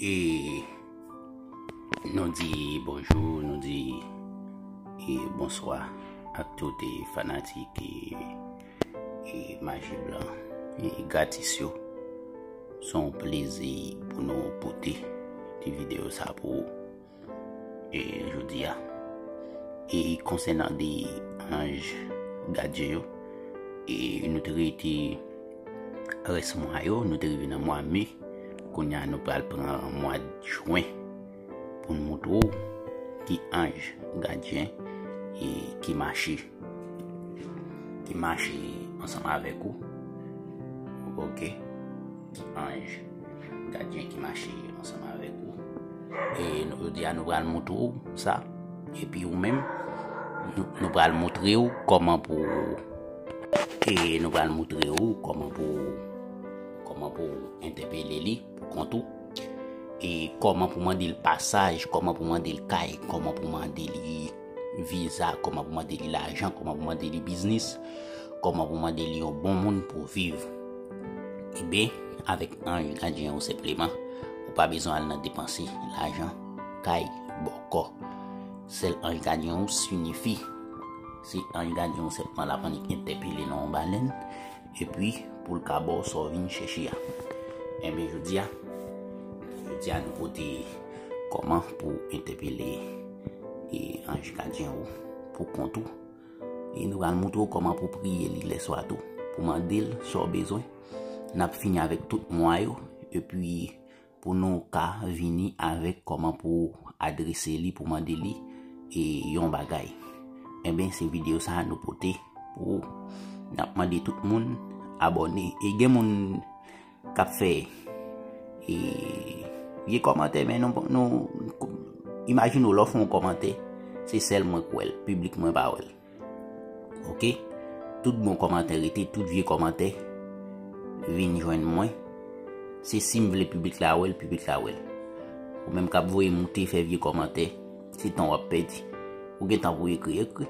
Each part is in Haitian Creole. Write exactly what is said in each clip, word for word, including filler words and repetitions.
E nou di bonjou, nou di e bonswa ak tout e fanatik e, e maji blan e gratis yo. Se yon plezi pou nou pote ti videyo sa pou ou e jodi a. E konsènan de anj gadyen yo, e nou te rete rès mwa yo, nou te rive nan mwa me. Kounye a nou pral pran mwa jen pou n montre w ki anj gadyen e ki mache, ki mache ansanm avèk ou. Ok? Ki anj gadyen ki mache ansanm avèk ou. E nou, jodi a nou pral montre w sa. Epi ou menm, nou, nou pral montre w kòman pou, e nou pral montre w kòman pou, kòman pou entèpele li pou kont ou. E kòman pou mande l pasaj, kòman pou mande l kay, kòman pou mande li viza, kòman pou mande li lajan, kòman pou mande li biznis, kòman pou mande li yon bon moun pou viv. Ebyen, avèk anj gadyen ou senpleman, ou pa bezwen al nan depanse lajan kay bòkò. Sèl anj gadyen ou siyifi, se anj gadyen ou senpleman l ap annik entèpele nan yon balèn, epi pou l ka ba w sa w vin chèche a. Enben, jodi a, jodi a nou pote kòman pou entèpele e anj gadyen ou pou kont ou. E nou pral montre w kòman pou priye li lè swa tou, pou mande l sa w bezwen. N ap fini avèk tout mwa yo, epi pou nou ka vini avèk kòman pou adrese li, pou mande li e yon bagay. Enben, se videyo sa a nou pote pou ou. N ap mande tout moun abòne. E gen moun k ap fè e vye kòmantè, men nou, nou imajine w lè w fè yon kòmantè, se sèl mwen k wè l, piblik mwen pa wè l. Ok? Tout bon kòmantè rete, tout vye kòmantè vin jwenn mwen. Se si m vle piblik la wè l, piblik la wè l. Ou menm k ap voye moute fè vye kòmantè, se tan w ap pèdi. Ou gen tan pou ekri, ekri.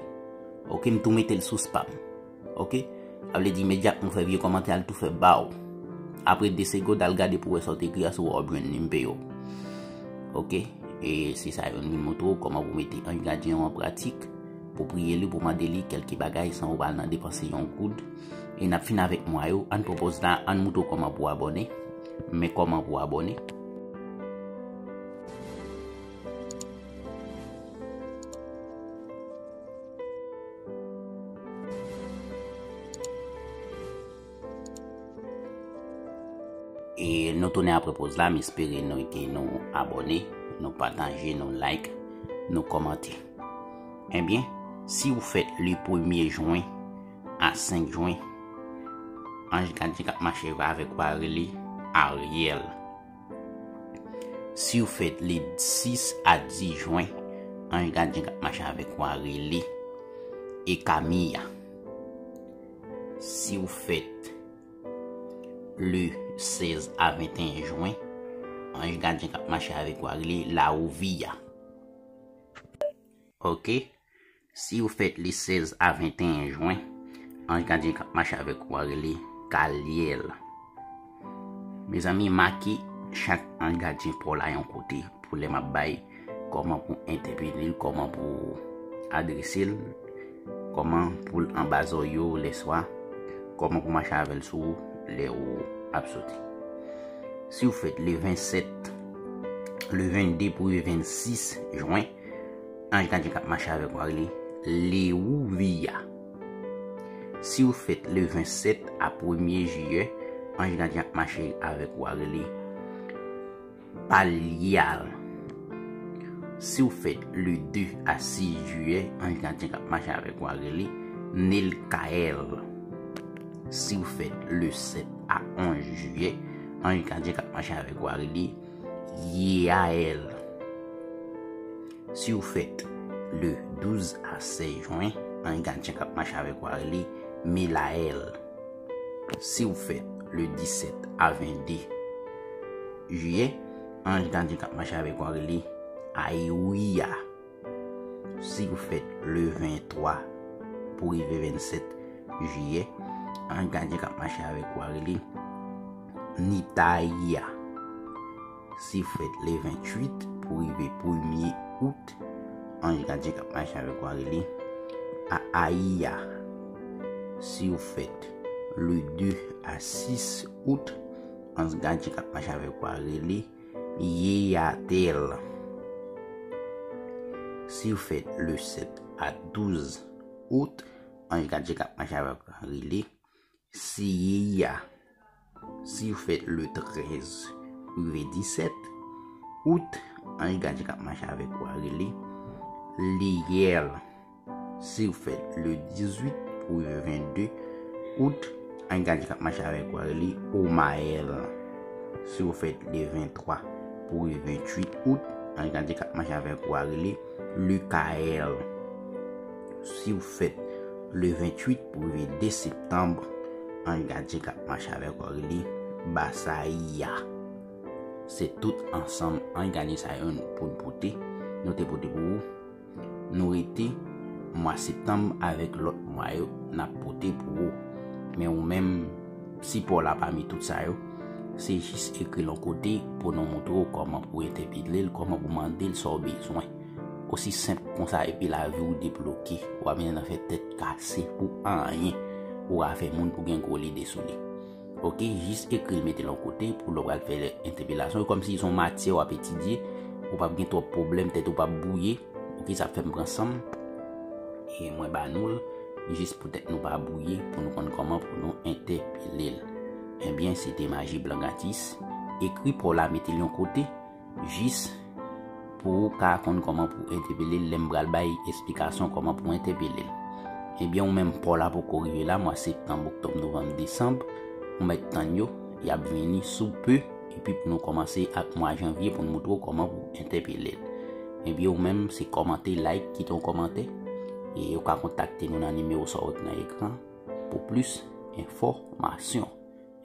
Ok, m tou mete l sou spam. Ok? Sa vle di imedyatman w fè vye kòmantè, al tou fè ba w. Apre de segond, al gade pou wè sa w te ekri a, si w wè w ap jwenn li, m peye w. Ok? E se sa yo, nou vin montre w kòman pou mete anj gadyen an pratik, pou priye li, pou mande li kèlke bagay san ou pa al nan depanse yon goud. E n ap fin avèk mwa yo, ann pran pòz la, ann montre w kòman pou abòne. Men kòman pou abòne. E nou tounen apre pòz la, m espere nou ke nou abòne, nou pataje, nou like, nou kòmante. Ebyen, si w fèt le premye jen a senk jen, anj gadyen k ap mache avèk ou a rele Aryèl. Si w fèt le sis a dis jen, anj gadyen k ap mache avèk ou a rele Ekamiya. Si w fèt le sèz a venteyen jen, anj gadyen k ap mache avèk ou a rele Laouviya. Ok? Si w fèt le sèz a venteyen jen, anj gadyen k ap mache avèk ou a rele Kalyèl. Mezanmi, make chak anj gadyen pa w la yon kote pou lè m ap bay kòman pou entèpele l, kòman pou adrese l, kòman pou l anba zòrye w lè swa, kòman pou mache avè l sou ou lè ou ap soti. Si w fèt le vennsèt, le vennde pou le vennsis jen, anj gadyen k ap mache avèk ou a rele Lewouviya. Si w fèt le vennsèt a premye jiyè, anj gadyen k ap mache avèk ou a rele Palyal. Si w fèt le de a sis jiyè, anj gadyen k ap mache avèk ou a rele Nelkayèl. Si w fèt le sèt a onz jiyè, anj gadyen k ap mache avèk ou a rele Yeyayèl. Si w fèt le douz a sèz jen, anj gadyen k ap mache avèk ou a rele Melayèl. Si w fèt le disèt a vennde jiyè, anj gadyen k ap mache avèk ou a rele Ayiwiya. Si w fèt le venntwa pou rive vennsèt jiyè, anj gadyen k ap mache avèk ou a rele Nitayiya. Si w fèt le venntuit pou rive premye out, anj gadyen k ap mache avèk ou a rele Aaya. Si w fèt le de a sis out, anj gadyen k ap mache avèk ou a rele Yeyatel. Si w fèt le sèt a douz out, anj gadyen k ap mache avèk ou a rele Siyeya. Si w fèt le trèz rive disèt out, anj gadyen k ap mache avèk ou a rele Liyèl. Si w fèt le dizuit pou rive vennde out, anj gadyen k ap mache avèk ou a rele Omayèl. Si w fèt le venntwa pou rive venntuit out, anj gadyen k ap mache avèk ou a rele Likayèl. Si w fèt le venntuit pou rive de septanm, anj gadyen k ap mache avèk ou a rele Basayiya. Se tout ansanm anj gadyen sa yo pou n pote, nou te pote pou ou. Nou rete mwa septanm avèk lòt mwa yo n ap pote pou ou. Men ou menm, si pa w la pami tout sa yo, se jis ekri l yon kote pou nou montre w kòman pou w entèpele l, kòman pou w mande l sa w bezwen. Osi senp konsa, epi lavi w debloke. W ap janm fè tèt kase pou anyen. Ou ka fè moun pou gen gwo lide sou li. Oke, jis ekri l, mete l yon kote pou lè w pral fè entèpelasyon. Kòmsi se yon matyè w ap etidye, ou p ap gen twòp pwoblèm, tèt ou p ap bwouye. Oke, sa fè m pran san m. E mwen ba nou l, jis pou tèt nou pa bwouye, pou nou konn kòman pou nou entèpele l. Ebyen, se te maji blan gratis. Ekri pa w la, mete l yon kote, jis pou w ka konn kòman pou entèpele l lè m pral bay esplikasyon kòman pou entèpele l. Ebyen, ou menm pa w la poko rive la, mwa septanm, oktòb, novanm, desanm, ou mèt tann yo, y ap vini sou pe, epi pou nou kòmanse ak mwa janvye pou n montre w kòman pou entèpele l. Ebyen, ou menm, se kòmante, like, kite yon kòmantè, e ou ka kontakte nou nan nimewo sa w wè k nan ekran pou plis enfòmasyon.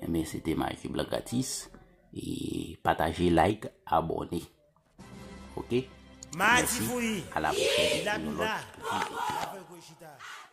Ebyen, se te maji blan gratis. E pataje, like, abòne. Oke? Mèsi. A la pwochèn pou yon lòt videyo.